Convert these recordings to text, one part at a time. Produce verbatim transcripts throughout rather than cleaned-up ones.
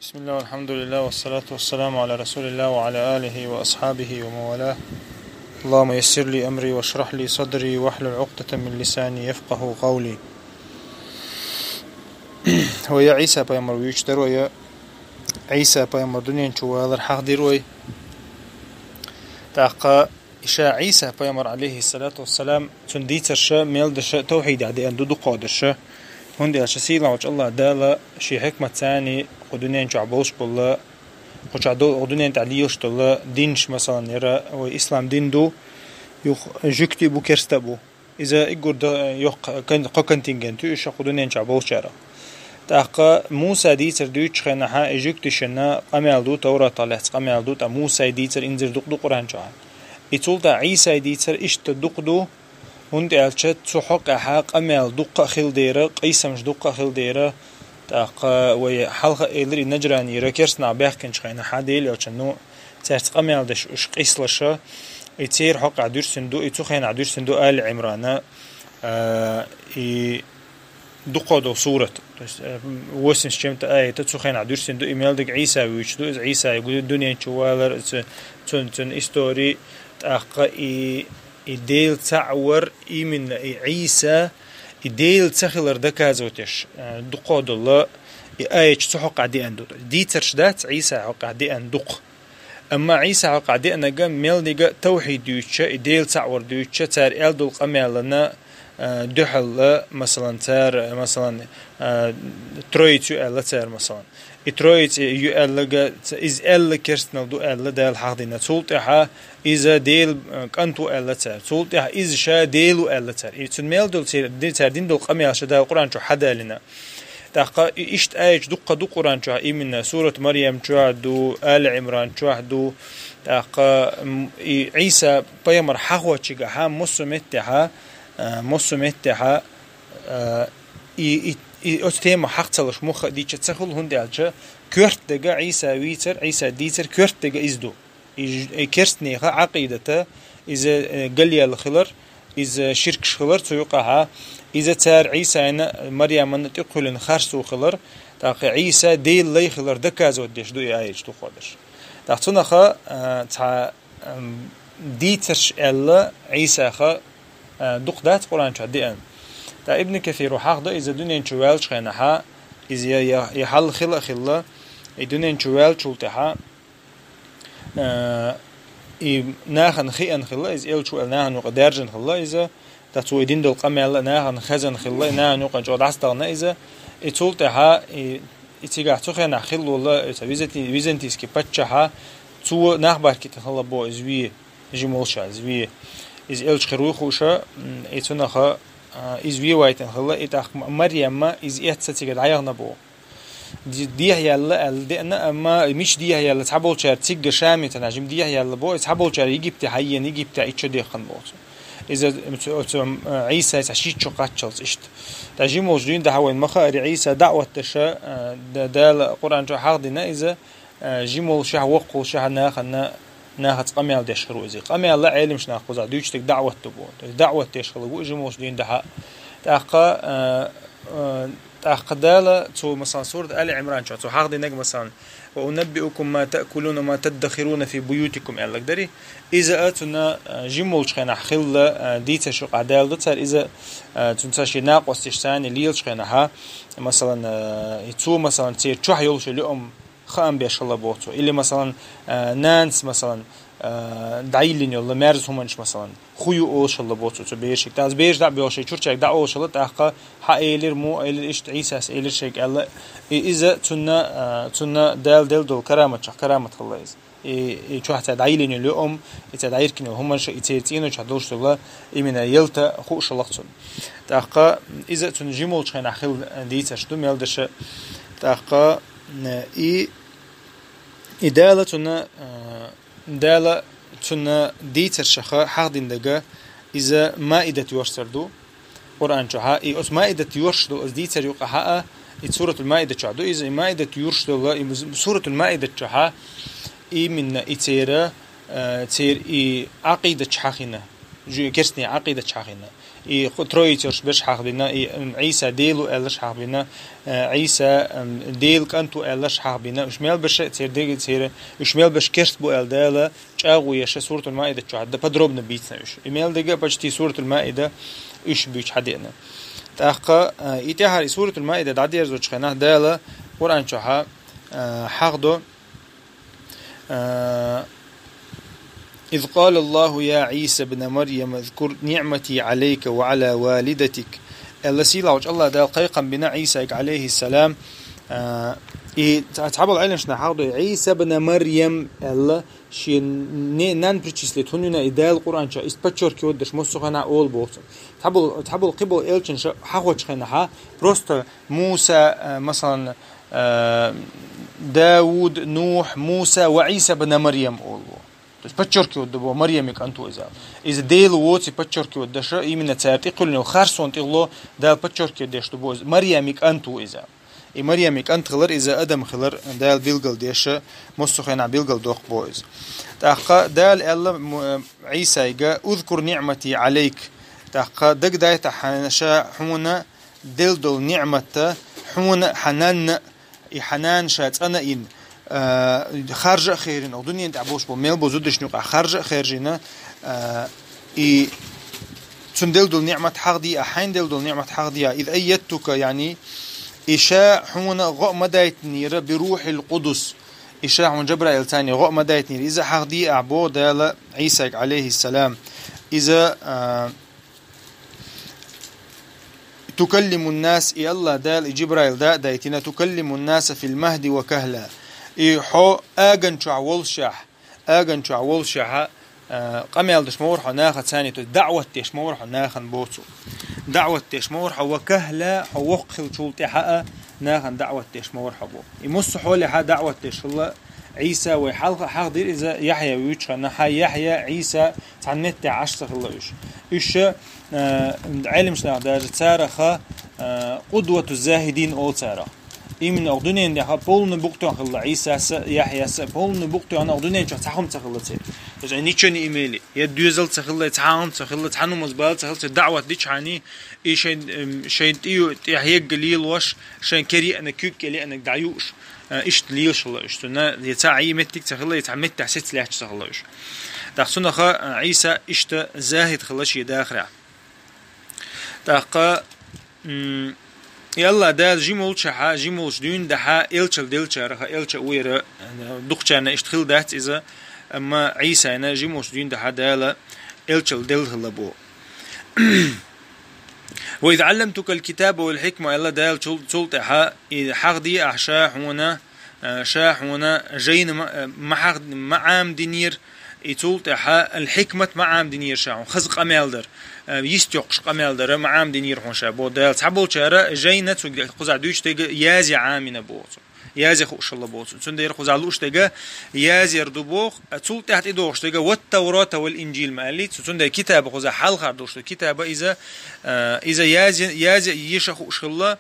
بسم الله والحمد لله والصلاة والسلام على رسول الله وعلى آله وأصحابه ومن والاه. اللهم يسر لي أمري واشرح لي صدري واحلل عقدة من لساني يفقهوا قولي. Вай Ӏийса пайхамар вуьйчу дарой, Ӏийса пайхамар дуьнен чу валар хьахдирой. ТӀаккха иша Ӏийса пайхамар, алейхиссалату вассалам, цуьнан дийцарша, мел дерша тавхьидехь деана ду дукхахдерша. ХӀунда аьлча сийлахьчу Аллах Дала шен хьикмат царний кху дуьнен чохь болуш болла, кху чохь долу, кху дуьнен тӀехь лелаш долла динаш, масалан, яра вай ислам дин ду, юха жуьгти бу, керста бу. Иза иггур дан йоккха кон-, кхо контингент ю, иша кху дуьнен чохь болчарах. ТӀаккха Муса дийцар дуьйцучу хенахьа, и жуьгтишна къамел ду, Тавратах лаьцна къамел ду, ткъа Мусай дийцар инзир дукха ду Къуръан чохь. И цул тӀаьхьа Ӏийсай дийцар иштта дукха ду, хӀунда аьлча цу хьокъехьа къамел дуккха а хила дера, къийсамаш дуккха а хила дера, тӀаккха вай хьалха а элира, и нажранийра керстанах баьхкинчу хенахьа, Дела элчанна, цаьрца къамел деш уьш къийсалаша, и церан хьокъехь дуьрсина ду, и цу хенахь дуьрсина ду Али Ӏимрана, а, и дукхо долу сурат. То есть, э, восемьдесят чем-то аята цу хенахь дуьрсина ду, и мел дерг Ӏийса вуьйцуш ду, иза Ӏийса ду-, дуьнен чу валар, цу-, цун, цун истори, тӀаккха и, и Дела цхьаъ вар, именно и Ӏийса, и Дела ца хилар доказывать еш, э, дукхо долу, и аяташ цу хьокъехь деана ду. Дийцарш дац Ӏийса хьокъехь деана дукха. Амма Ӏийса хьокъехь деанарг мел дерг а тавхьид дуьйцуча, и Дела цхьаъ вар дуьйцуча, цара аьлла долу къамелана, а, дуьхьал, масалан, цара, масалан, а, троица ю аьлла цара, масалан. И троица ю аьлларг, ца-, иза аьлла керстанал ду аьлла Дала хьахдина. Цул тӀаьхьа иза Дела, а, кӀант ву аьлла цара. Цул тӀаьхьа иза ша Дела ву аьлла цара. И цуьнан мел долу церан ди-, цара дина долу къамелаш Дала Къуръан чу хьадалина. ТӀаккха и иштта аяташ дуккха ду Къуръан чохь, именно сурат Марьям чохь ду, Али Ӏимран чохь ду. ТӀаккха, м, и Ӏийса пайхамар хьахочигахьа, массо а меттехьа, а, массо а меттехьа, а, и, и, и оцу тема хьакха ца луш муха а дийча ца хуьлу, хӀунда аьлча коьрта дерг Ӏийса вийцар, Ӏийса дийцар коьрта дерг иза ду. И ж-, и керстанеха Ӏакъидата, иза, э, галъяьлла хилар, иза ширкаш хилар цу юкъахьа, иза цара Ӏийсайна, Марьяманна тӀекхуьллина харцо хилар, тӀаккха Ӏийса Дела лай хилар доказывать деш ду и аяташ дукхо дерш. ТӀаккха цунаха, а, цхьа, ам, дийцарш аьлла Ӏийсаха, а, дукха дац Къуръан чохь деана. ТӀаккха Ибн Касира хьахдо иза дуьнен чу ваьллачу хенахьа, иза я, я, я хьал хила а хилла, и дуьнен чу ваьллачул тӀаьхьа, Э, и нахана хиъна хилла иза, элча ву аьлла нахана юкъа даьржина хилла иза, ткъа цо и дина долу къамел а нахана хезна хилла, и нахана юкъа чӀогӀа дӀасадахана иза. И цул тӀаьхьа, и, и цигахь цу хенахь хилла волу, и цхьа византи-, византийский паччахьа, цо нах баркийтина хилла боху иза ве, жима волуш а иза ве. Иза элча хир вуй хууша, м, и цунаха, а, иза ве вайтина хилла, и тӀаккха М-, Марьямма иза эцна цига дӀаяхна боху. Ди-, дехьаяьлла аьлла деана, амма мича дехьаяьлла, цхьаболчара цигга Шамица нах жима дехьаяьлла бо, и цхьаболчара Египте хьаена, Египте иччо дехкан боцу. Иза оцу, оцу, а, Ӏийса цхьа шийтта шо кхаччалц иштта. Ткъа жима волчу дийнахьа вайн ма хаара, Ӏийса даъват деш, а, да-, Дала Къуръан чохь хьахдина иза, а, жима волушехь, воккха волушехь нахана, нахаца къамел деш хир ву иза. Къамел а Ӏеламаш нах кхузахь дуьйцуш дерг даъват ду бо. То есть даъват деш хилла ву жима волчу дийнахьа. ТӀаккха, а, Э, тӀаккха Дала цо, масалан, сурат Али Ӏимран чохь цо хьахдинарг, масалан, «Ва унаббиукум ма таъкулуна ва ма таддахируна фи буютикум» аьлларг дарий. Иза а цунна, э, жима волчу хенахь хилла, э, дийцарш юкъахь Дала ду цара, иза, э, цунна цара шен накъосташ царна лелачу хенахьа, масалан, э, и цо, масалан, церан чохь йолуш йолу юам хаам беш хилла боху цо. Или, масалан, э, нанас, масалан, э, дӀайиллина йолу мерза хӀуманаш, масалан, хӀу ю олуш хилла боху цо берашка. ТӀаккха бераш дӀа а боьлхуш, и чурчаьрга дӀа олуш хилла, тӀаккха хьан элира, муха элира, иштта Ӏийсас элира шайга аьлла. И иза цунна, а, цунна Дала делла долу караматчех карамат хилла иза. И, и чохь цара дӀайиллина йолу юам, и цара дӀайиркина йолу хӀуманаш, и церан цӀийночохь долуш долу именно ялта хууш хилла цунна. ТӀаккха иза цунна жима волчу хенахь хилла дийцарш ду, мел дерш. ТӀаккха, м, и, и Дала цунна, а, Дала цунна дийцаршаха хьахдина дерг, иза Маидат йорсар ду Къуръан чохьа. И оцу Маидат йорш долу оцу дийцар юкъахьа а, и Суратул Маидат чохь ду иза, и Маидат йорш долу, и Суратул Маидат чохьа именно и церан, э, церан и Ӏакъидатчу хьахина, жу-, керстне Ӏакъидатчу хьахина. И ху-, троицерш беш хьахбина, и, м, Ӏийса Дела ву аьллаш хьахбина, э, Ӏийса, м, Дела кӀант ву аьллаш хьахбина. Уж мел беш цер дега цер, уж мел беш керст бу аьлла Дала чӀагӀо еш Суратул Маида чу хьадда подробно бийцна уж. И мел дега почти Суратул Маида уж буьйч хьадеана. ТӀаккха, э, и тӀехьара и Суратул Маида дӀадерзочу хенахь Дала Къуръан чохьа, э, хьахдо, э, «إذ قال الله يا عيسى ابن مريم اذكر نعمتي عليك وعلى والدتك». Аьлла сийлахьчу Аллах Дала кхайкхам бина Ӏийсайга, алейхиссалам, а, и ца-, цхьаболу Ӏеламнаха хьахдо, Ӏийса бна Марьям аьлла, шен не-, нан причислить хӀунна и Дала Къуръан чохь, ист подчеркивать деш, массо хенахь олу боху цо. Цхьаболу, цхьаболу кхиболу элчанаш хьахочу хенахьа, просто Муса, а, масалан, а, Дауд, Нухь, Муса ва Ӏийса бна Марьям олу. То есть подчеркивать ду бо, Марьями кӀант ву иза. Иза Дела воци подчеркивать даша, именно цара тӀекхуьллина харсон тӀехло Дала подчеркивать деш ду бо иза. Марьями кӀант ву иза. И Марьями кӀант хилар, иза адам хилар, Дала билгал деша, массо хенахь билгал доккху бо иза. ТӀаккха Дала аьлла, м-, Ӏийсайга: «Узкур ниъмати Ӏалайк». ТӀаккха дагадайта хьан ша хьуна делла долу ниъматта, хьуна хьан нанна, и хьан нана ша цӀана ин, а, харжа а херина, оха дуьнен тӀехь болуш бо, мел бо зудашна юкъахь харжа а хержина, а, и цунна делла долу ниъмат хьахдиа, хьайн делла долу ниъмат хьахдиа, из айяттука, яъни, и ша хьуна гӀо а ма дайтинера би рухьил къудус, и ша хьуна Жабраил царна гӀо а ма дайтинера, иза хьахдиа бо Дала Ӏийсайга, алейхиссалам. Иза, а, «Тукаллимун нас», и Аллах Дала и Жибраил да а дайтина, «Тукаллимун наса фил махди ва кахла». И хьо аган чохь волшехь, аган чохь волшехьа, а, къамел деш ма вара хьо нахаца, то есть даъват деш ма вара хьо нахана бо цо. Даъват деш ма вара хьо, ва кахла, хьо воккха хилчул тӀаьхьа а нахана даъват деш ма вара хьо бо. И муссо хьолехьа даъват деш хилла Ӏийса, вай хьалха хьахдира иза Яхьъя вуьйчу хенахьа, Яхьъя, Ӏийса цхьана меттехь Ӏаш ца хилла уьш. Уьш, а, Ӏеламнаха даже цараха, а, къудвату захидин олу царах. Именно оха дуьнен тӀехь полный букъ тоьхна хилла Ӏийсас а, Яхьъяс а, полный букъ тоьхна оха дуьнен чохь цхьа хӀума ца хилла церан. То есть они ничего не имели. Я доьзал ца хилла, цхьа хӀума ца хилла, цхьа намаз бала ца хилла, церан даъват дичхьана, и шайн, эм, шайн тӀе-, тӀехь егга лелош, шайн кер еана, куьг кӀел еана дӀаюуш. А, иштта лелаш хилла уьш. Цунна я цхьа Ӏий меттиг ца хилла, я цхьа меттехь сецлаьцча ца хилла уьш. ТӀаккха цунаха, а, Ӏийса иштта захид хилла шен дахарехь. ТӀаккха, м, и Аллах Дала жимолчахьа, жимолчу дуьйна дахьа элчал делчараха, элча а ву яра, а, дукхачарна иштта хилла дац иза, амма Ӏийсайна жимолчу дуьйна дахьа Дала элчал делла хилла бо. «Ва из Ӏалламтукал китаба вал хьикма», аьлла Дала цул, цул тӀаьхьа, и хьахдиа ахь ша хьуна, а, ша хьуна жайна ма, а, ма хьах-, ма Ӏамдинера, и цул тӀаьхьа ал хьикмат ма Ӏамдинера ша хьуна, хаза къамел дар, а, йист йоккхуш къамел дара ма Ӏамдинера хьуна ша, бо Дала. Цхьаболчара жайна цуьнга кхузахь дуьйцу дега язъя Ӏамина боху цо. Язъя хууш хилла боху цо. Цундела кхузахь лууш дега язъяр ду боху, а цул тӀаьхьа тӀедогӀуш дега, «Ват-Таврата вал-Инжил» ма аьллий цо. Цундела китаба кхузахь хьалхара долуш ду китаба иза, а, иза язъя, язъя йиша хууш хилла,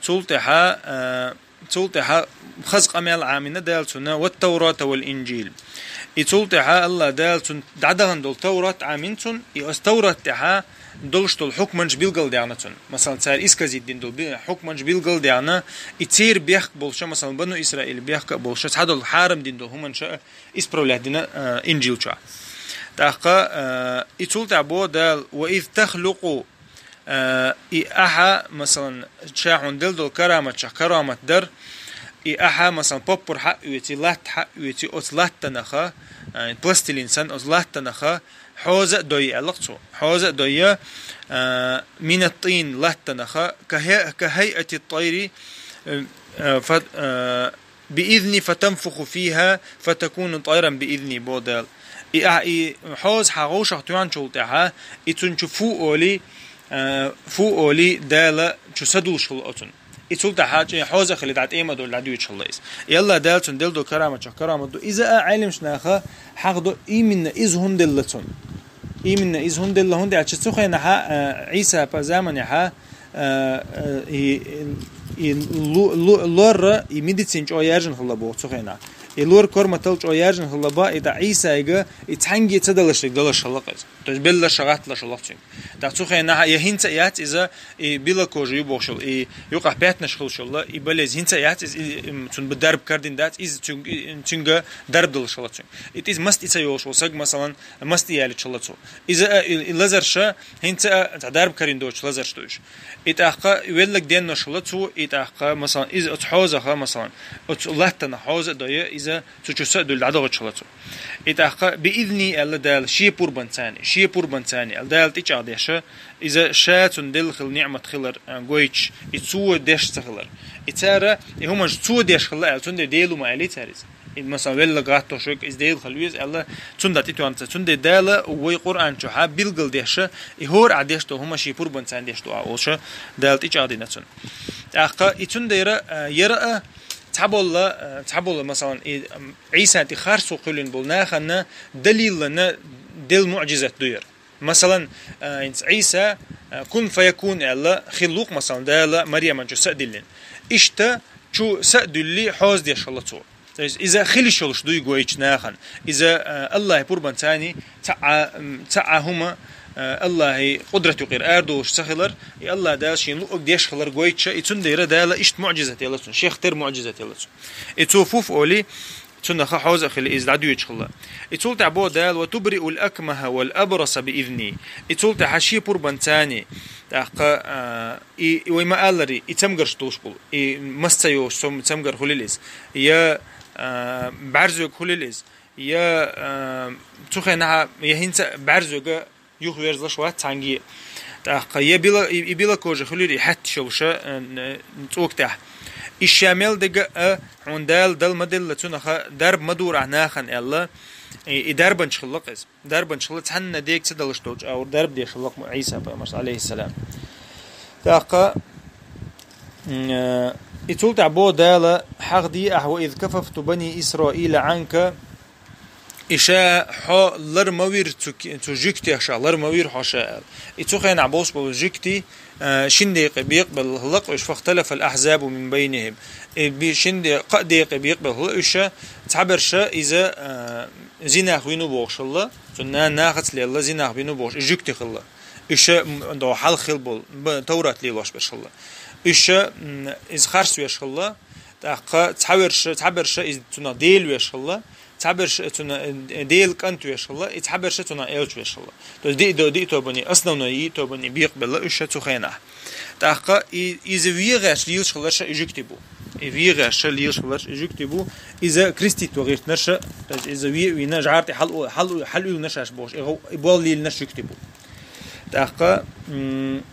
цул тӀаьхьа, а, цул тӀаьхьа хаза къамел Ӏамина Дала цунна, «Ват-Таврата вал-Инжил». И цул тӀаьхьа Аллах Дала цунна дӀадахана долу Таврат Ӏамина цунна, и оцу Таврат тӀаьхьа долуш долу хьукманаш билгалдаьхна цунна. Масалан, цара исказить дина долу би-, хьукманаш билгалдаьхна, и церан бехк болуша, масалан, Бану Исраил бехк а болуша, цхьадолу хьарам дина долу хӀуманаш а исправлять дина, а, Инжил чохь. ТӀаккха, а, и цул тӀаьхьа бо Дала: «Ва из тахлукъу», а, и ахьа, масалан, ша хьуна делла долу караматчех карамат дар, и ахьа, масалан, поппар хьаоьци, латта хьаоьци, оцу латтанаха, а, пластилин санна, оцу латтанаха, хьоза а дойя аьлла цо. Хьоза а дойя, а, минат-тӀин латтанаха, ка хе-, ка хайъати тайри, э, э, фа-, э, би изни фатанфуху фиха, фатакуну тайран би изни, бо Дала. И а, и хьоза хьан гӀовшах тоьхначул тӀаьхьа, и цунна чу фу оли, э, фу оли Дала чу садулуш хилла оцунна. И цул тӀаьхьа чӀе хьоза а хили дӀа тӀема долу дӀадуьйцуш хилла иза. И Аллах Дала цунна делла долу караматчех карамат ду. Иза а Ӏеламнаха хьахдо, именно иза хӀунда делла цунна. Именно иза хӀунда делла, хӀунда аьлча цу хенахьа, а, Ӏийса-па заманехьа, а, а, и, и лу-, лу-, лорра, и медицина чӀогӀа яьржина хилла боху цу хенахь. И лор корматал чӀо яржина хилла ба, и тӀа Ӏийсайга, и цхьанге ца далаш, далаш хилла къиза. То есть беллаш, гӀатталаш хилла цуьнга. ТӀаккха цу хенахь я хӀинца а яц иза, и белокожий ю бохуш йолу, и юкъахь пятнаш хуьлуш йолу, и болезнь хӀинца а яц иза, и, м, цунна дарба кардина дац, иза цуьнга, и, цуьнга дарба далаш хилла цуьнга. И тӀе иза маста и ца йолуш волу саг, масалан, маста яличхилла цо. Иза а, и, и лазарша, хӀинца а цхьа дарба карийна доцуш лазарш ду уьш. И тӀаккха веллаг деннош хилла цо, и тӀаккха, масалан, иза оцу хьозаха, масалан, оцу латтана хьоза а дойя, иза цу чу са а дуьллу дӀадогӀучхилла цо. И тӀаккха би изни аьлла Дала, шен пурбанца, шен пурбанца аьлла Дала тӀечӀагӀдеша, иза ша цунна делла хилла ниӀмат хилар, а, гойтуш, и цо деш ца хилар. И цара, и хӀуманаш цо деш хилла аьлла, цундела Дела ма аьллий цара иза. И, масалан, велла гӀаттош верг, иза Дела хила веза аьлла, цунна тӀетоьхна ца. Цундела Дала вай Къуръан чохьа билгалдеша, и хӀора а деш ду хӀума шен пурбанца деш ду а олуша, Дала тӀечӀагӀдина цунна. ТӀаккха и цундела, а, яра а, цхьаболла, а, цхьаболла, масалан, и, ам, Ӏийса тӀе харцо кхоьллина болу нахана далиллана делла муӀжизат ду яра. Масалан, а, хӀинца Ӏийса, а, «Кун фаякун» аьлла, хилла ву-кх, масалан, Дала Марьяман чу са а диллина. Иштта чу са а дуьллий, хьоза деш хилла цо. То есть иза хила йиш йолуш дуй гойтуш нахана. Иза, а, Аллахьан пурбанца цхьа а, м, цхьа а хӀума, а, Аллахьан къудрат юкъера арадолуш ца хилар, и Аллахь Дала шен луъург деш хилар гойтуша, и цундела Дала иштта муӀжизат елла цунна, шех тера муӀжизат елла цунна. И цо фуф олий, цунах хьоза а хила иза дӀадоьдуш хилла. И цул тӀаьхьа боху Дала: «Ва тубриул акмаха вал абраса би изни». И цул тӀаьхьа шен пурбанца, тӀаккха, а, и, и вай ма-аллара, и цамгарш долуш болу, и мас ца йолуш цам-, цамгар хуьлийла иза, я, а, бӀаьрзоьга хуьлийла иза, я, а, цу хенахьа, я хӀинца а бӀаьрзоьга юхаверзалаш вац цхьаьнгге. ТӀаккха я била-, и, и белокожий хуьлийла и хьаьтташ йолуша, а, н-, цӀока тӀехь. И ша мел дега а, хьуна Дала дала ма-делла цунаха дарба ма дора ахь нахана аьлла, и, и дарбанча хилла-кх иза. Дарбанча хилла цхьанна дега ца далаш долчу агӀор дарба деш хилла-кх Ӏийса пайхамарс, алейхиссалам. ТӀаккха, м, э, и цул тӀаьхьа боху Дала: «Хьахдий ахь, ва из кафафту бани Исраила Ӏанка». И ша хьо лар ма вира цу ки-, цу жуьгтех ша, лар ма вира хьо ша аьлла. И цу хенахь болуш болу жуьгти, э, шин декъе бекъабелла хилла-кх уьш, «фахталафал ахзабу мин байнихим». И би-, шин де-, кхаа декъе бекъабелла хилла уьш, цхьаберша иза, э, зинах вину бохуш хилла, цунна нахаца лелла зинах вину бохуш, и жуьгти хилла. Уьш, м, до хьалха хила болу, б-, Таврат лелош берш хилла. Уьш, м, иза харц веш хилла, тӀаккха цхьаверша, цхьаберша иза цунах Дела веш хилла, цхьаберша цунах, э, Дела кӀант веш хилла, и цхьаберша цунах элча веш хилла. То есть диъ до-, диъ тобане, основной диъ тобане бекъабелла уьш цу хенахь. ТӀаккха и, иза вен гӀерташ лелаш хиларша и жуьгти бу. И вен гӀерташ лелаш хиларша и жуьгти бу. Иза крестить ван гӀиртинарша, то есть иза вен а вина, жӀар тӀе хьал-, хьал-, хьалуьйланарш бохуш, и гӀо-, и болу леланарш жуьгти бу. ТӀаккха, м,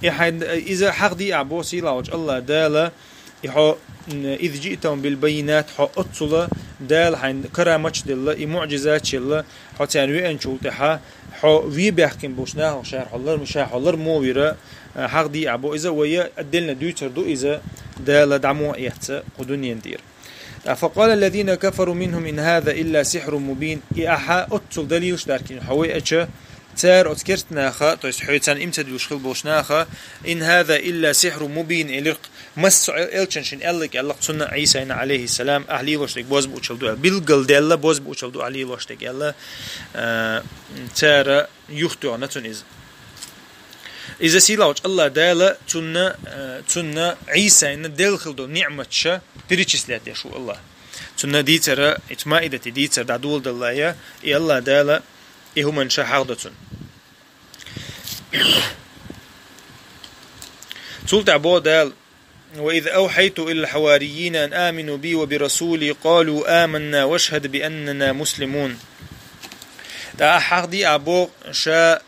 и хьайн, иза хьахдий а боху сийлахьчу Аллах Дала, и хьо, м, «из жиътахум бил баййинат», хьо оццула Дала хьайн караматаш делла, и муӀжизаташ елла, хьо царна веанчул тӀаьхьа, хьо вен баьхкина болчу нахах ша хьо лар-, ша хьо лар мо вира, а, хьахдий а бо иза, вай отдельно дуьйцур ду иза, Дала дӀа мо эцна кху дуьнен тӀера. Ткъа «факъала ллазина кафару минхум ин хаза илла сихьрун мубин». И ахьа оццул далилаш даркина хьо вай ача, цара оцу керста наха, то есть хьоьцан имца дуьлуш хила болуш наха, «ин хаза илла сихьрун мубин» элиркх, масса эл-, элчан шин аьлларг аьллакх цунна Ӏийсайна, алейхиссалам, ахь лелош дерг бозбуучал ду аьлла. Билггал даьлла бозбуучал ду ахь лелош дерг аьлла, а, цара юхатоьхна цунна иза. Иза сийлахьчу Аллах Дала цунна, а, цунна Ӏийсайна делла хила долу ниъматаша перечислять деш ву Аллах. Цунна дийцара, ицу Маидате дийцара дӀадоладаллая, и Аллах Дала и хӀуманаш хьахдо цунна. Цул тӀаьхьа боху Дала: «Ва из авхьайту илал хьавариййина ан амину би ва би расули, къалу аманна вашхӀад би аннана муслимун». ТӀаккха хьахдий а боху ша,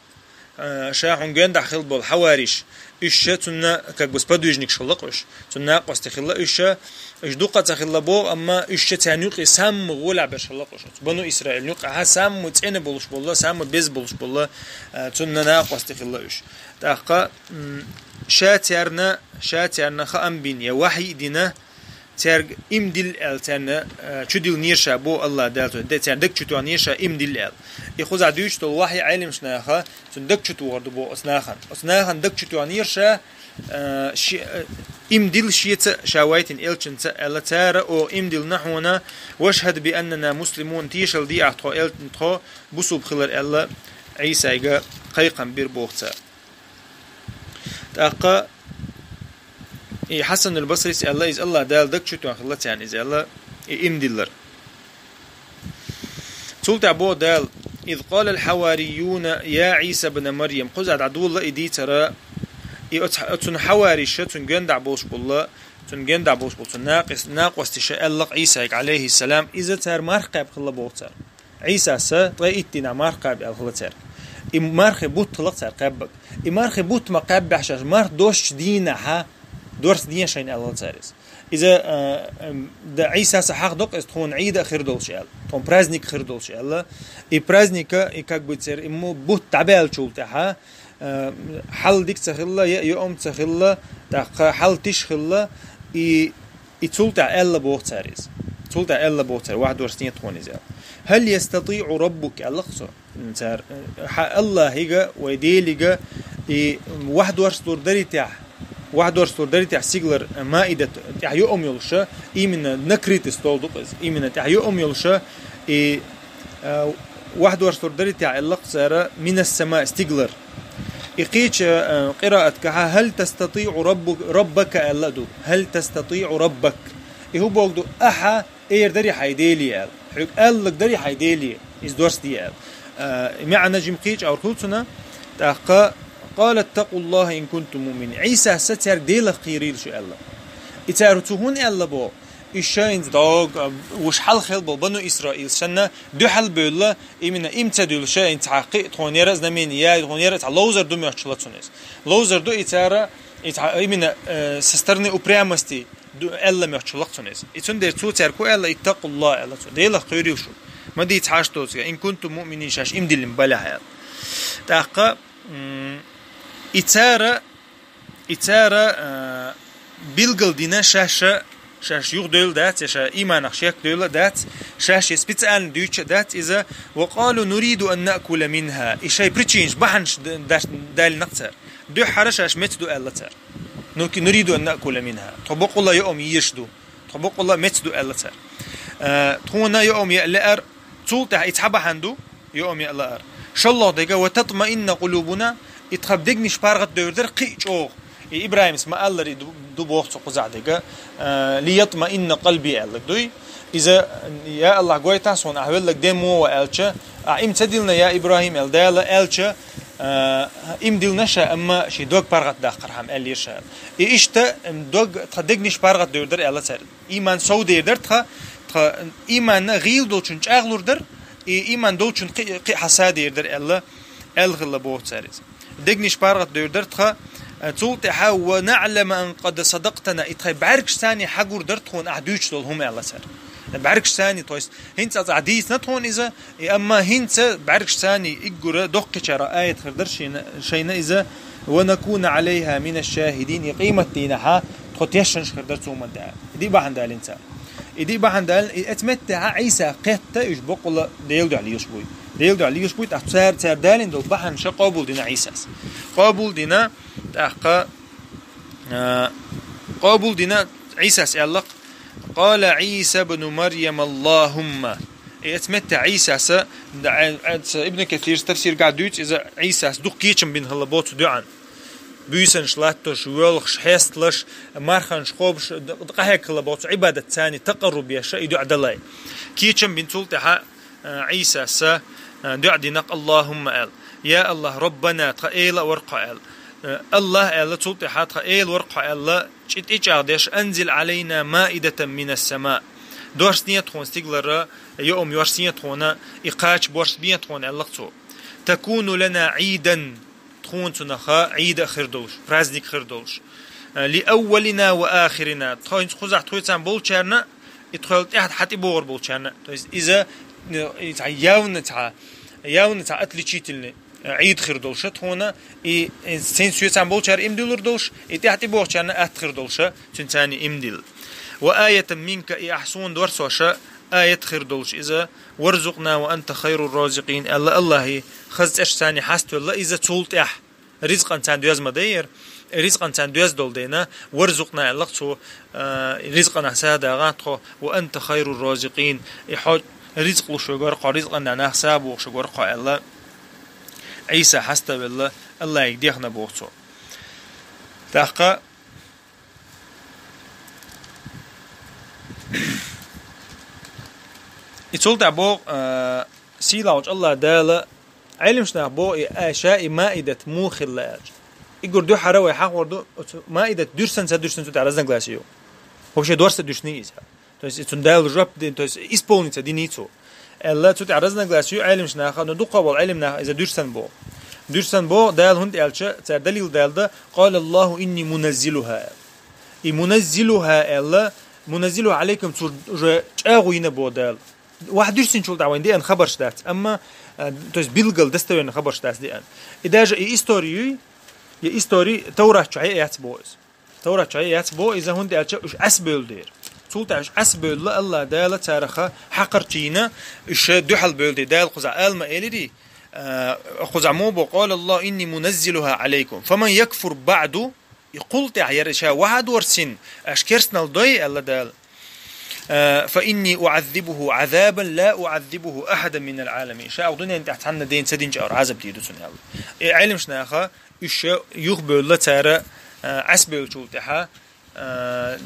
а, ша хьуна гондахь хила болу хьавариш, уьш ша цунна, как бы, сподвижникаш хилла-кх уьш. Цунна накъостий хилла уьш ша, уьш дукха а ца хилла боху, амма уьш ша царна юкъе самма гӀолехь берш хилла-кх уьш. Оцу Бану Исраил юкъахьа самма цӀена болуш болла, самма беза болуш болла, а, цунна накъостий хилла уьш. ТӀаккха, м, ша царна, ша царна хаам бина, я вахьйи дина, цаьрга им дилла аьлла, царна, а, чу диллинера ша боху Аллах Дала, де царна даг чу тоьхнера ша им дилла аьлла. И кхузахь дуьйцуш долу вахьйи Ӏеламаш наха, цунна даг чу тохар ду боху оцу нахана. Оцу нахана даг чу тоьхнера ша, Э, ши-, э, иман дилла шеца, ша вайтина элчанца, аьлла цара, о, иман диллина хьона, «واشهد بأننا مسلمون», тешал де ахь тхо, эл-, тхо бусулба хилар, аьлла, Ӏийсайга кхайкхам бир боху цара. ТӀаккха и Хьасанул Басрис аьлла, иза АллахӀ Дала даг чу тоьхна хилла царна, иза аьлла, и иман диллар. Цул тӀаьхьа боху Дала: «إذ قال الحواريون يا عيسى ابن مريم». Кхузахь дӀадолла и дийцар, и оцу-, оцун хьавариша, цуьнан гонахь болуш болу, цуьнан гонахь болуш болу, цуьнан накъис-, накъосташа аьлла Ӏийсайга, Ӏалайхиссалам, иза цара марха кхаьбна хилла боху цара. Ӏийсас ткъе итт дийнахь марха кхаьбна аьлла хилла цара. И мархи бутт хилла цара кхаьбнарг. И мархи бутт ма кхаьбнехь шаьш, марха доссучу дийнахьа дорс ден шайна аьлла хилла цара иза. Иза, а, ам, да, Ӏийсас хьахдо-кх иза тхуна Ӏийда а хир долуш аьлла, тхуна праздник хир долуш аьлла. И праздника, и как бы церан, и мо-, бутт дӀабаьллачул тӀаьхьа, а, хьал дика ца хилла, я йоам ца хилла, тӀаккха хьал тиша хилла, и, и цул тӀаьхьа аьлла боху цара иза. Цул тӀаьхьа аьлла боху цара, вахдорс ден тхуна иза аьлла. «هل يستطيع ربك», аьлла-кх цо. Цара, хьан АллахӀига, вай Делига, и вахдорс лур дарий техь, вахдорс лур дарий техь стигалара маидат тӀехь йоам йолуша, именно накрытый стол ду-кх иза, именно тӀехь йоам йолуша, и, а, вахдорс лур дарий техь аьлла-кх цара, «من السماء», стигалара. И кхечу, а, къираатгахьа: «هل تستطيع ربك», ربك аьлла а ду. «هل تستطيع ربك». И хӀун бохург ду, ахьа эр дарий хьайн Деле аьлла. Хьоьга аьлларг дарий хьайн Деле, иза дорс де аьлла. А, маьӀна жима кхечу агӀор хуьлу цуьнан, тӀаккха: «قال اتقوا الله إن كنتم مؤمنين». Ӏийсас цаьрга Делах кхерийла шу аьлла. И цара цо хӀунда аьлла боху? И шайна дог, а, уьш хьалха хилла болу бану Исраил санна, дуьхьал бевлла, именно иман ца дуьллуш, и цхьа кхин а тхуна яра знамение, я тхуна яра цхьа ловзар ду моьттуш хилла цунна иза. Ловзар ду и цара, и цхьа именно, э, со стороны упрямости ду-, аьлла моьттуш хилла цунна иза. И цундела цо цаьрга хӀун аьлла, «اتقوا الله», аьлла цо. Делах кхерийла шу. Ма дийца хьашт доцург, «إن كنتم مؤمنين», шаьш иман диллина балехь аьлла. ТӀаккха, м, и цара, и цара, а, билгал дина шаьш, шаьш юхадевлла дац, я ша иманах шекдевлла дац, шаьш я специально дуьйцуш а дац иза, «وقالوا نريد أن نأكل منها». И шайн причинаш, бахьанаш д-, даш-, далинарг цара. Дуьххьара шаьш меца ду аьлла цара. «نريد أن نأكل منها». Тхо бакъволуш йоам езаш ду. Тхо бакъволуш меца ду аьлла цара. Э, тхуна йоам яа лаьара, цул тӀаьхьа и цхьа бахьана ду, йоам яа лаьара. ШолгӀа дерг, «وتطمئن قلوبنا», и тхан дегнаш паргӀатдевр дара кхин а чӀогӀа. И ИбрахӀимс ма-аллара и ду, ду боху цо кхузахь дерг, э, «ليطمئن قلبي» аьлларг дуй. Иза, «Я АллахӀ, гойтахь суна, ахь велларг де муха ва?» аьлча, «Ахь иман ца диллина, я ИбрахӀим», аьлла Дала аьлча, э, иман диллина ша, амма шен дог паргӀатдаккхархьама аьллера ша. И иштта, м, дог, тхан дегнаш паргӀатдевр дара аьлла цара. Иман сов дер дара тхан, тхан иманна гӀийла долчун чӀагӀлур дара, и иман долчун кхи-, кхин а хьаса дер дара аьлла, аьлла хилла боху цара иза. Дегнаш паргӀатдевр дара тхан, э, цул тӀаьхьа, «ونعلم أن قد صدقتنا», и тхайн бӀаьргашца а хьагур дара тхуна ахь дуьйцуш долу хӀума аьлла цара. БӀаьргашца а, то есть, хӀинца цкъа дийцина тхуна иза, и амма хӀинца бӀаьргашца а иггура доккхачара аят хир дара шена, шайна иза, «ونكون عليها من الشاهدين», и къематдийнахьа тхо тешнаш хир дара цу хӀуманна тӀехь. И диъ бахьана далийна цара. И диъ бахьана далийна, и оцу меттехьа Ӏийса кхетта уьш бакъволуш Делан дуьхьа лелаш буй. Делан дуьхьа лелаш буй, тӀаккха цара, цара далийна долу бахьана ша къобалдина Ӏийсас. Къобалдина, тӀаккха, а, къобалдина Ӏийсас аьлла-кх: «قال عيسى ابن مريم اللهم». И оцу меттехь Ӏийсас, да, а, а, Ибн Касирс тафсиргахь дуьйцу иза, Ӏийсас дукха кечам бина хилла боху цу дуьхьан. Буьйсанаш латтош, воьлхуш, хьесталуш, марханаш кхобуш, д-, къахьегна хилла боху цу Ӏибадатца а такъарруб еш и дуьхьа далай. Кечам бина цул тӀаьхьа, а, Ӏийсас, а, дуьхьа дина-кх: «اللهم», аьлла. «Я АллахӀ, ربنا», тхан Эла а вара-кх хьо аьлла. Э, АллахӀ аьлла, цул тӀаьхьа тхан Эла вара-кх хьо аьлла, чӀи тӀечӀагӀдеш: «أنزل علينا مائدة من السماء». Дорс де тхуна стигалара, йоам йорс де тхуна, и кхача борс бе тхуна аьлла-кх цо. «تكون لنا عيدا», тхуна цунах Ӏийда а хир долуш, праздник хир долуш. Э, «لأولنا وآخرنا», тхо хӀинца кхузахь тхоьцан болчарна, и тхоьл тӀаьхьа хьатӀебогӀур болчарна. То есть иза, э, иза явно цхьа, явно цхьа отличительный, э, Ӏийд хир долуша тхуна, и, э, цуьнца соьцан болчара иман диллур долуш, и тӀаьхьа тӀебогӀучарна атта хир долуша, цуьнца царна иман дилла. «وآية منك», и ахь суна дорсоша, аят хир долуш иза, «وارزقنا وأنت خير الرازقين», аьлла АллахӀа, хаза цӀерш царна хьаставелла иза цул тӀаьхьа. Ризкъан царна доьзна ма дайъера. ризкъан царна доьзна долу дена, варзукъна аьлла-кх цо, а, ризкъанах сагӀа дагӀа тхо, ва анта хайру розикъин, и хьо ризкъ луш верг вара хьо, ризкъан нах сагӀа бохуш верг вара хьо аьлла, Ӏийса хьаставелла, Аллахьига дехна боху цо. ТӀаккха и цул тӀаьхьа боху, а, сийлахьчу Аллахь Дала, Ӏелимаш нах боху и, а, ша и маидат муха хилла аьлча. И гур дуьххьара вай хьахор ду, оцу маидат дуьрсан ца дуьрсан цу тӀехь разногласие ю. Вообще дорса дуьрсний иза. То есть, и цунна Дала жоп дин, то есть, исполниться дини цо. Аьлла, цу тӀехь разногласие ю Ӏелимаш наха, но дукха болу Ӏелим наха иза дуьрсан боху. Дуьрсан боху, Дала хӀунда аьлча, цара далил Дала да, «Къала Аллаху инни муназзилуха», аьлла. И муназзилуха аьлла, муназзилуха Ӏалайкум цо уже чӀагӀо йина боху Дала. Ваха дуьрсинчул тӀаьхьа вайн деана хабарш дац, амма, а, то есть билггал достоверно хабарш дац деана. И даже и историю, и историю Таврат чохь яц боху иза. Таврат чохь яц боху иза, хӀунда аьлча уьш Ӏасбевлла дера. Цул тӀаьхьа уьш Ӏасбевлла Аллахь Дала царах хьакхарчийна, уьш дуьхьал бевлла де Дала кхузахь алма элири, а, кхузахь мо бо, «Къала Аллаху инни муназзилуха Ӏалайкум. Фаман якфур баъду», и кхул тӀаьхьа яра ша ваха дорсин, аш керстнал дой, аьлла Дала. Э, «Фа инни уӀаззибуху Ӏазабан ла уӀаззибуху ахьадан минал Ӏаламин». Ша дуьнен тӀехь цхьанна ден ца динчу ара Ӏазаб дийр ду цунна аьлла. И Ӏелимаш наха, уьш юхабевлла цара, э, Ӏасбевллачул тӀаьхьа, э,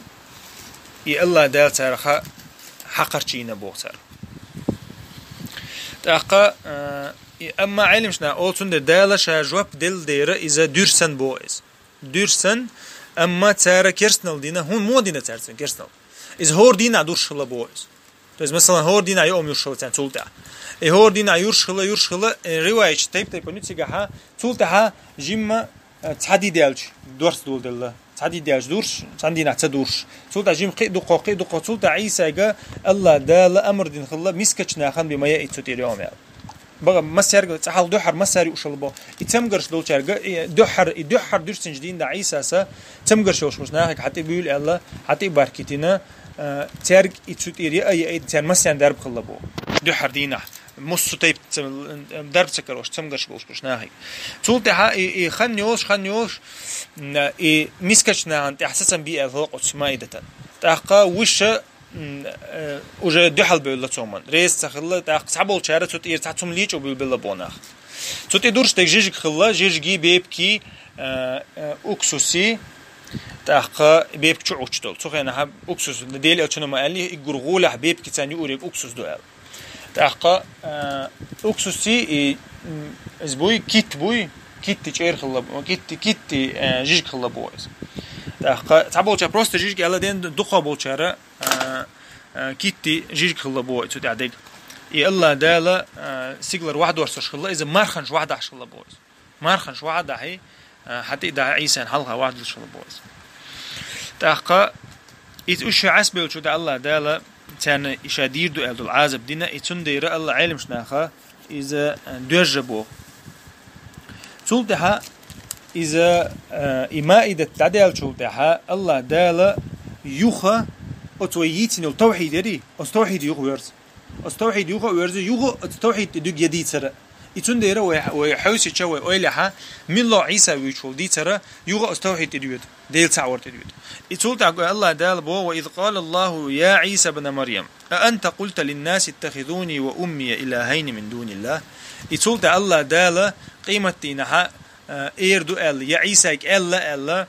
и Аллахь Дала царах хьакхарчийна боху цара. ТӀаккха, э, и, амма Ӏелимаш наха олу цундела Дала ша жоп делла дера иза дуьрсан боху иза. Дуьрсан, амма цара керстнал дина, хӀун мо дина цара цуьнан керстнал? Иза хӀора дийнахь дурш хилла боху иза. То есть, масалан, хӀора дийнахь юурш хилла царна цул тӀаьхьа. И хӀора дийнахь юурш хилла, юурш хилла, э, ривайча тайп-тайпана ю цигахьа, цул тӀаьхьа жимма, э, цхьа ди даьлча дорс доладелла. Цхьа ди даьлча дурш, цхьана дийнахь ца дурш. Цул тӀаьхьа жимма кхин а дуккха, кхин а дуккха, цул тӀаьхьа Ӏийсайга Аллахь Дала амар дина хилла, мискачу нахана бен ма яийта цу тӀера йома аьлла. Бага массаьрга цкъа хьалха дуьххьара массаьрга юуш хилла бо. И цамгарш долчаьрга, и дуьххьара, и дуьххьара дуьрсинчу дийнахь Ӏийсас цамгарш йолуш болчу нахе хьан тӀе буьйлу аьлла, хьан тӀе а баркийтина, а, цаьрга и цу тӀера яа, яа, царна массарна дарба хилла бо. Дуьххьара дийнахь, массо тайпа ца-, дарба ца карош, цамгарш болуш болчу нахе. Цул тӀаьхьа и, и хан йолуш, хан йолуш, м, и мискачу нахана тӀехь сацам би аьлла хӀокху оцу маидатан. ТӀаккха вуьша м, э, уже дуьхьал бевлла цоман. Реза ца хилла, тӀаккха цхьаболчара цу тӀера цхьа цум лийчӀо буьйлабелла бо нах. Цу тӀе дурш дерг жижиг хилла, жижиги, бепки, э, э, уксуси, тӀаккха бепка чу Ӏучу долу. Цу хенахьа уксус, Дела элчано ма аьлли, и гур гӀолехь бепки царна юург уксус ду аьлла. ТӀаккха, э, уксуси и, м, иза буй, кит буй, китти чӀер хилла, китти, китти, э, жижиг хилла бо иза. ТӀаккха цхьаболчара просто жижиг аьлла ден, дукха болчара а, а, китти жижиг хилла боху цу тӀехь дерг. И Аллахь Дала, а, сигалара вахдорсуш хилла, иза марханаш вахдахьаш хилла боху иза. Марханаш вахдахьий, а, хьан тӀе а дахьий Ӏийсан хьалха вахдалуш хилла боху иза. ТӀаккха иза уьш Ӏасбевллачу тӀе Аллахь Дала царна и ша дийр ду аьлла долу Ӏазаб дина, и цундела Аллахь Ӏелимаш наха иза, а, доьжжа боху. Цул тӀаьхьа иза, а, и маидат дӀадаьллачул тӀаьхьа Аллахь Дала юха оцу вай йийцина йолу тавхьид яри, оцу тавхьид юха верза. Оцу тавхьид юха а верза, юха оцу тавхьид тӀе дуьгу я дийцара. И цундела вай, вай хьовсича, вай ойлахьа, милла Ӏийса вуьйчу волу дийцара, юха оцу тавхьид тӀе дуьгу. Дела цхьаъ вара тӀедоьду. И цул тӀаьхьа Аллахь Дала боху: «وإذ قال الله يا عيسى ابن مريم أأنت قلت للناس اتخذوني وأمي إلهين من دون الله». И цул тӀаьхьа Аллахь Дала къематдийнахьа, а, эр ду аьлла, я Ӏийсайга аьлла, аьлла,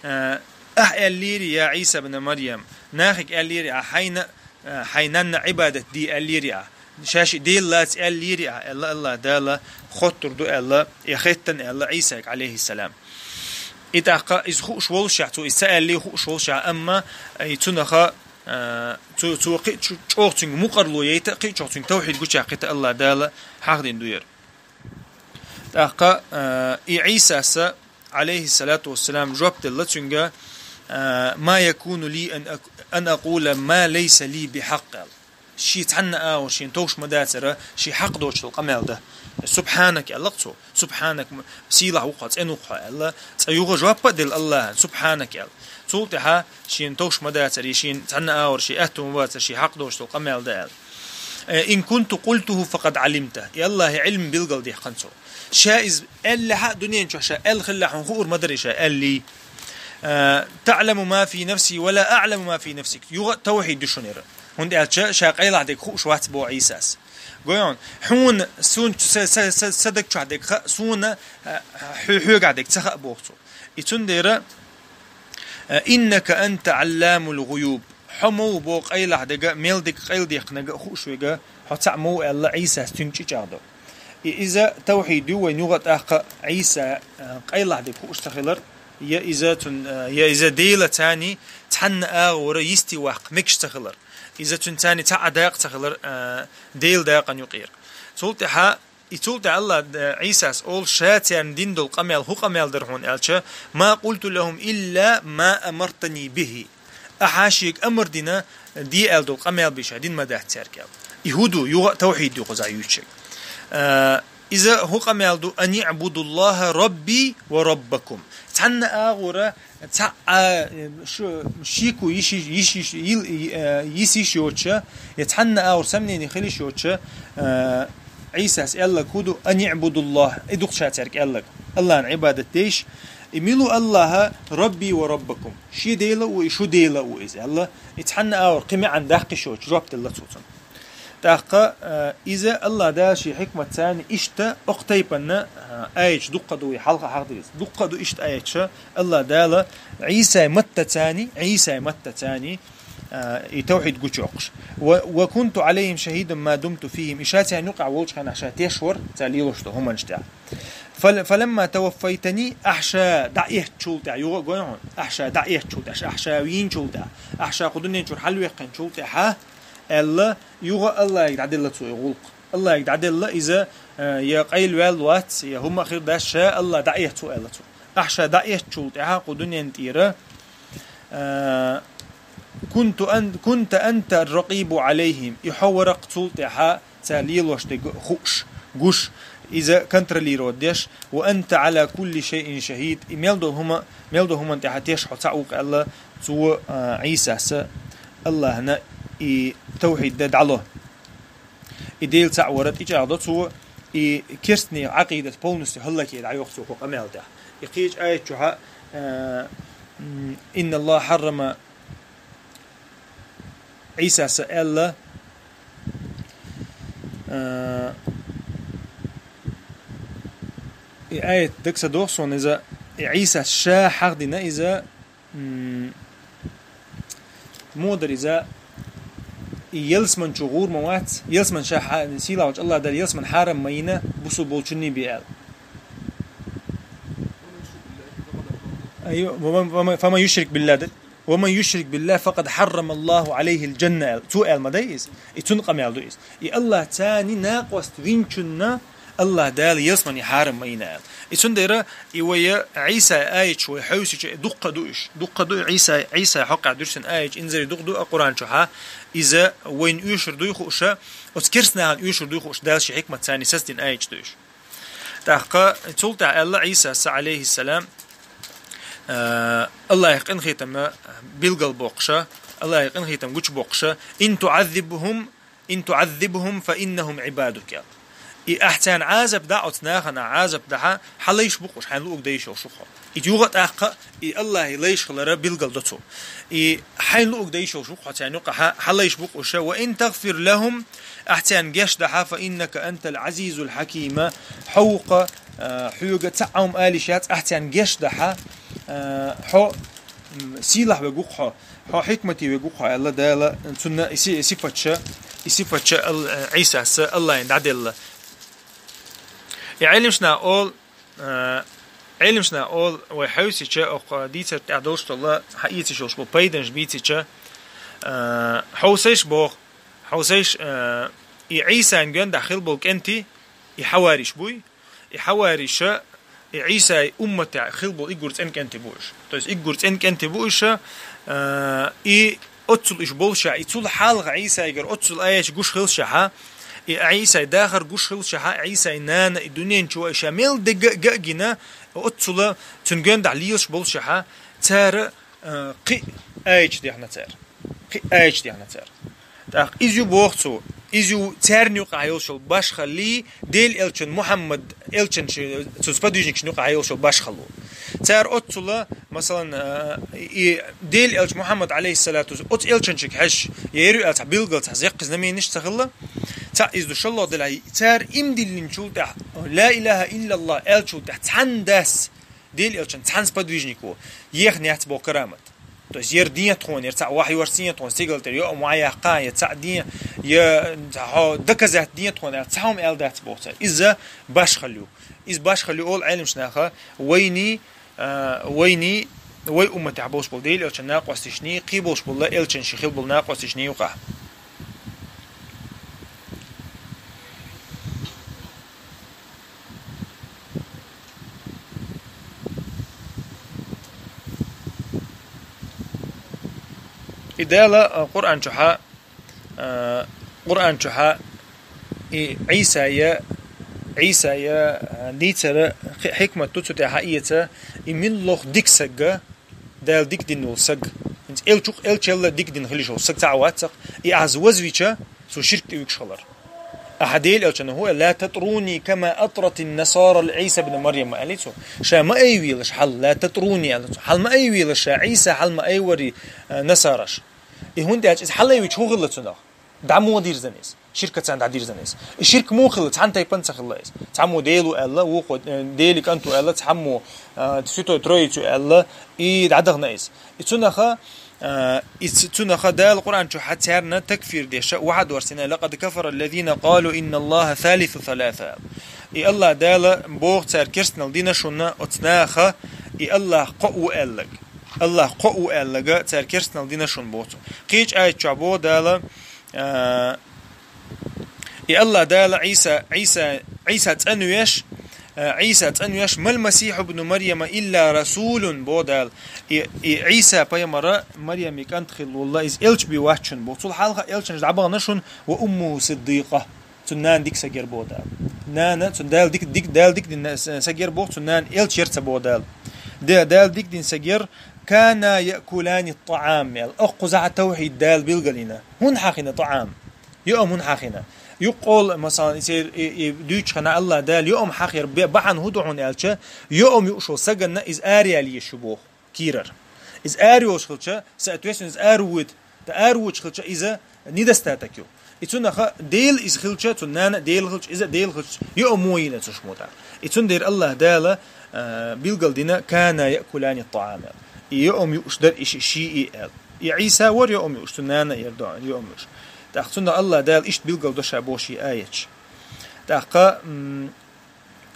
а, ахь аьллийри, я Ӏийса ибн Марьям, нахиг аьллийри, ахь хьайна а, хьайн нанна Ӏибадат де аьллийри ахь, шаьш Дела лаца аьллийри ахь, аьлла Аллахь Дала хоттур ду аьлла, я хеттан аьлла Ӏийсайга, алейхиссалам. И тӀаккха иза хууш волушехь, цо иза ца аьллий хууш волушехь, амма и цунаха, а, цо, цо кхи чу-, чӀогӀа цуьнга мукъарло яйта, кхи чохь цуьнга тавхьид гучахь кхита Аллахь Дала хьахдина ду яра. ТӀаккха, а, и Ӏийсаса, алейхиссалату вассалам, жоп делла цуьнга, а, «ما يكون لي أن أك-، أن أقول ما ليس لي بحق», аьлла. Ши цхьанна агӀор шена товш ма дацара, ши хьакъ доцуш долу къамел дан. «سبحانك», аьлла цо. «سبحانك», м-, сийлахь ву хьо, цӀена ву хьо, аьлла. Цкъа юха жоп а делла Аллахьан, «سبحانك», аьлла. Цул тӀаьхьа шена товш ма дацара, и шена цхьанна агӀор ши аьтту ма бацара, ши хьакъ доцуш долу къамел дан, аьлла. Э, «إن كنت قلته فقد علمته». И Аллахьа Ӏилма билгалдаьккхина цо. Ша из аьллехьа а, дунен чу ша аьлла хилла хьуна хуур ма дарий ша аьллий. Э, «تعلم ما في نفسي ولا أعلم ما في نفسك». Юха а тавхьид ю шуна яра. ХӀунда аьлча ша къайлагӀа дерг хууш вац боху Ӏийсас. Гой хьуна, хьуна суна са, са, са, са даг чохь дерг хаьа, суна, э, хьо-, хьоьгахь дерг ца хаьа боху цо. И цундела, э, «إنك أنت علام الغيوب». Хьо ма ву боху къайлагӀа дерг а, мел дерг къайладаьккхинарг а хууш верг, хьо цхьаъ ма ву аьлла, Ӏийсас цуьнга чӀичӀагӀдо. И иза тавхьид ю вайна юха а тӀаккха Ӏийса, э, къайлагӀа дерг хууш ца хилар, я иза цун, э, я иза Дела царний цхьанна агӀора йисте ваккха мегаш ца хилар. Иза цуьнан царний цхьа а дакъа ца хилар, э, Делан дакъана юкъера. Цул тӀаьхьа И цул тӀаьхьа Аллах, э, Ӏийсас олу ша царна дина долу къамел хӀун къамел дара хьуна аьлча, «ما قلت لهم إلا ما أمرتني به». Ахьа шега амар дина, де аьлла долу къамел бен ша дина ма дац цаьрга аьлла. И хӀун ду, юха а тавхьид ю кхузахь юьйцуш ерг. Э, иза хӀун къамел ду, «أن اعبدوا الله ربي وربكم». Цхьанна агӀора цхьа а, э, шу, шеко йиш, йиш, йиш, йил, э, йис йиш йоцуша, я цхьанна агӀор сомнение хила йиш йоцуша, э, Ӏийсас аьлларг хӀун ду, «أن اعبدوا الله», и ду-кх ша цаьрга аьлларг, Аллахьна Ӏибадат де йиш, и мила ву Аллахь, «ربي وربكم», шен Дела а ву, и шун Дела а ву иза аьлла, и цхьанна агӀор кхин маьӀна даккха йиш йоцуш жоп делла цо цунна. ТӀаккха, э, иза Аллах Дала шен хьикматца иштта окху тайпана, э, аяташ дуккха а ду, и хьалха хьахдира иза. Дуккха а ду иштта аяташ, Аллах Дала Ӏийсай маттаца, Ӏийсай маттаца, э, и тавхьид гучуйоккхуш. «و، وكنت عليهم شهيدا ما دمت فيهم». И ша царна юкъахь волчу хенахь ша тешвара цара лелош долу хӀуманаш тӀехь. «فل، فلما توفيتني», ахьа ша дӀаэцначул тӀехь, юха а гой хьуна, ахьа ша дӀаэцначул тӀехь, ахьа ша вийначул тӀехь, ахьа ша кху дуьнен чуьра хьалаваьккхинчул тӀехь, аьлла, юха Аллахьига дӀаделла цо и гӀуллакх. Аллахьига дӀаделла иза, э, я къайлаваьлла вац, я хӀумма а хир дац, ша Аллах дӀаэцна аьлла цо. Ахьа ша дӀаэцначул тӀаьхьа кху дуьнен тӀера, э, «كنت أن، كنت أنت الرقيب عليهم». И хьо вара-кх цул тӀаьхьа цара лелош дерг хууш, гуш, иза контролировать деш, «وأنت على كل شيء شهيد». И мел долу хӀума, мел долу хӀуманна тӀехь тешна хьо цхьаъ ву-кх аьлла, цо, а, Ӏийсас Аллахьна и тавхьид дӀало. И Дела цхьаъ вара тӀечӀагӀдо цо, и керстанийн Ӏакъидат полностью хӀаллаке дӀайоху цо кху къамел тӀехь. И кхечу аят чохь, а, м, «إن الله حرم», Ӏийсас аьлла, а, и аят дага ца доху суна иза, и Ӏийсас ша хьахдина иза, м, муха дара иза, и ялсаман чу гӀур ма вац, ялсаман ша хьа-, сийлахьчу Аллах Дала ялсаман хьарам ма йина, бусулба болчунний бен аьлла. Айо, ва ман, ва ман, «فمن يشرك بالله», да? «ومن يشرك بالله فقد حرم الله عليه الجنة», аьлла. Цо аьлла ма дай иза. И цунна къамел ду иза. И Аллах царний накъост винчунна Аллах Дала ялсамани хьарам ма йина аьлла. И цундела и вай Ӏийсай аяташ вай хьовсича дуккха ду уьш. Дуккха ду Ӏийсай, Ӏийсай хьокъехь дуьрсина аяташ инзаре дукха ду а Къуръан чохьа. Иза вайна оьшур дуй хууша, оцу керстанахана оьшур дуй хууша, Дала шен хьикмат царний сацдина аяташ ду уьш. ТӀаккха цул тӀаьхьа аьлла Ӏийсас, Ӏалайхиссалам, а, Аллахьа къинхетам билгал боккхуша, Аллахьа къинхетам гучубоккхуша, «إن تعذبهم، إن تعذبهم فإنهم عبادك», аьлла. И ахь царна Ӏазап дахь, оцу нахана Ӏазап дахь, хьан лайш бу-кх уьш, хьайн луъург дан йиш йолуш ву-кх хьо. И юха а тӀаккха и Аллахьан лайш хилар билгал до цо. И хьайн луъург дан йиш йолуш ву-кх хьо царна юкъахь, хьан лайш бу-кх уьш, «وإن تغفر لهم», ахь царна геч дахь, «فإنك أنت العزيز الحكيم», хьо ву-кх, а, хьоьга цхьа а хӀума ала йиш яц, ахь царна геч дахь, а, хьо, м, сийлахь верг ву-кх хьо, хьо хьикмате верг ву-кх хьо аьлла Дала, цунна и си-, и сифаташ, и сифаташ Ал-, Ӏийсас Аллахьана дӀаделла. И Ӏилманчаш олу, Э, Ӏилманчаш олу, вай хьовсича, окху дийцар тӀехь долуш долу, хьан эца йиш йолуш болу пайданаш бийцича, э, хьовсийша боху, хьовсийша, э, и Ӏийсана гондахь хилла болу кӀентий, и хьавариш буй, и хьавариша, и Ӏийсай умматехь хилла болу уггар цӀена кӀентий бу уьш. То есть уггар цӀена кӀентий бу уьш, э, и Оццул уьш боллушехь, и цул хьалха Ӏийсайгара оццул аяташ гуш хилчахьа, и Ӏийсай дахар гуш хилчахьа, Ӏийсай нана и дуьнен чу вай ша мел де га а гина, оццула цуьнан гондахь лелаш боллушехьа, цара, а, кхин аяташ дехна цара. Кхин аяташ дехна цара. ТӀаккха иза ю боху цо, Иза ю царна юкъахь йолуш йолу башхалла, Делан элчан Мухьаммад элчанчу, цу сподвижникашна юкъахь йолуш йолу башхалла. Цара оццула, масалан, а, и Делан элча Мухьаммад, алейхиссалату вассалам, оцу элчанчуьнга хьаьжча, я ер ю аьлла цхьа билггал, цхьа зеккхаза намийнаш ца хилла, цхьаъ иза ду шолгӀа делахь, цара иман диллинчул тӀаьхьа, ла илаха иллаллах аьллачул тӀаьхьа цхьанна дас, Делан элчан цхьана сподвижнико, ехна яц боху карамат. То есть, яра ден тхуна, яра цхьаъ вахьйорций тхуна, стигала тӀера йоӀ ма яккха, я цхьаъ ден, я хьо доказать ден тхуна, цхьа хӀума аьлла дац боху цара. Иза башхалла ю. Иза башхалла ю олу Ӏеламчу наха, вайний, а, вайний, вай умматехь болуш болу Делан элчан накъосташний, кхин болуш болу элчанаш хилла болу накъосташний юкъахь. И Дала, а, Къуръан чохьа, а, Къуръан чохьа и Ӏийсая, Ӏийсая, а, дийцара хи-, хьикмат ду цу тӀехь хьаэца, и муьлхха дика сагга, Дала дика дина волу саг. ХӀинца элчух, элчалла дика дина хилиш волу саг цхьа а вац-кх. И ахьа вазвича, цо ширк тӀе уьгуш хилар. Ахьа Делан элчанна хӀу аьлла: «Ла татӀруни кама атӀратин насара Ӏийса бна Марьям», аьлла цо. Ша ма айвелаш хьал, ла татӀруни аьлла цо. Хьал ма айвелаш ша, Ӏийса хьал ма айвари, а, насараш. И хӀунда аьлча иза хьалайвича хӀун хилла цунах? ДӀа мо дирзина иза. Ширка царна дӀадирзина иза. И ширк муха хилла, цхьана тайпана ца хилла иза. Цхьаммо Дела ву аьлла, вукхо, э, Делан кӀант ву аьлла, цхьаммо, э, Святой Троица ву аьлла, и дӀадахана иза. И цунаха, э, и ц-, цунаха Дала Къуръан чу хьа царна такфир деша, вахьад варсина: «Лакъад кафара аллазина къалу инна Аллаха салису саласа». И Аллах Дала боху цара керстанал дина шуна оцу наха, и Аллах кхоъ ву аьллаг. Аллах кхоъ ву аьллага цара керстанал дина шуна боху цо. Кхечу аят чохь боху Дала, А, и Аллах Дала Ӏийса, Ӏийса, Ӏийса цӀанвеш, а, Ӏийса цӀанвеш, «Мал Масихьу бну Марьяма илла расулун», бо Дала. И, и Ӏийса пайхамара Марьями кӀант хилла волла, иза элча бен вац шуна бо. Цул хьалха элчанаш дӀабахана шуна, «ва уммуху сиддикъа». Цун нана дика сагер бо Дала. Нана, цун Дала дика, дика, Дала дика дина с-, сагер бо, цун нана элча яр ца бо Дала. Де, Дала дика дина сагер, «кана яъкулани тӀаам», аьлла. Аккхузахьа тавхьид Дала билгалйина. ХӀун хьахина тӀаам? Йоам хӀун хьахина? Юккъол, масалан, и, и, и дуьйцучу хана Аллах Дала йоам хьахера бе-, бахьана хӀун ду хьуна аьлча, йоам юуш волу саганна иза араяла езаш ю боху кийрара. Иза ара йолуш хилча, соответственно, иза ара вуьйта. ТӀа ара вуьйчу хилча, иза недостаток ю. И цунаха Дела иза хилча, цу нана Дела хилча, иза Дела хилча, йоам мо йина цу шумо тӀа. И цундела Аллах Дала, а, билгалдина, «кана яъкулани тӀаам», аьлла. И йоам юуш дара и ши-, шиъ и аьлла. И Ӏийса вара йоам юуш, цу нана яр до йоам юуш. ТӀаккха цунна Аллах Дала иштта билгалдо ша боху шен аяташ. ТӀаккха, м,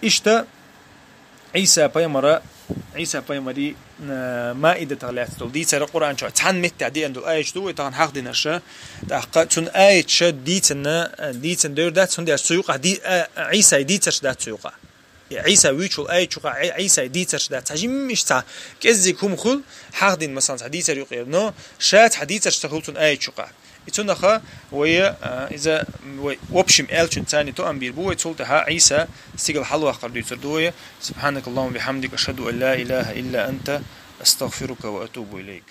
иштта Ӏийса пайхамара, Ӏийса пайхамари, а, Маидатах лаьцна долу дийцара Къуръан чохь цхьана меттехь деана долу аяташ ду вай тахана хьахдинарша. ТӀаккха цунна аяташа дийцина, а, дийцина девр дац, хӀунда аьлча цу юкъахь ди-, а, Ӏийсай дийцарш дац цу юкъахь. И Ӏийса вуьйчул аят чу къа-, Ӏи-, Ӏийсай дийцарш дац. Цхьа жимма иштта цхьа кӀеззиг хӀума хуьлу, хьахдина, масалан, цхьа дийцар юкъера, но ша цхьа дийцарш ца хуьлу цунна аят чу къа. И цунаха вай, а, иза, вай, в общем, аьллачун царна тоам бийр бу вай, цул тӀаьхьа Ӏийса стигала хьалаваккхар дуьйцур ду вай. Субханакаллахумма бихамдик, ашхаду ан ла илаха илла анта, астагфирука ва атубу илайк.